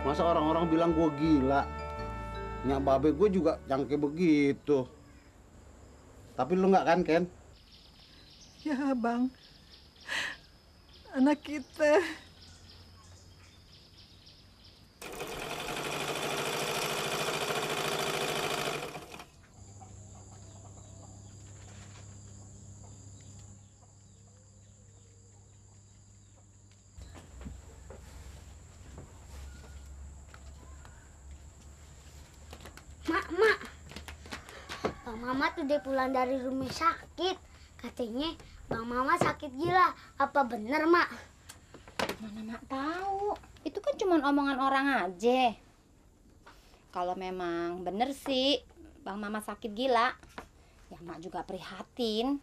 Masa orang-orang bilang gue gila? Nyak babe gue juga yang kayak begitu. Tapi lu nggak kan, Ken? Ya bang, anak kita. Mak, Bang Mama tuh udah pulang dari rumah sakit. Katanya Bang Mama sakit gila. Apa bener, Mak? Mana mak tahu. Itu kan cuma omongan orang aja. Kalau memang bener sih Bang Mama sakit gila, ya mak juga prihatin.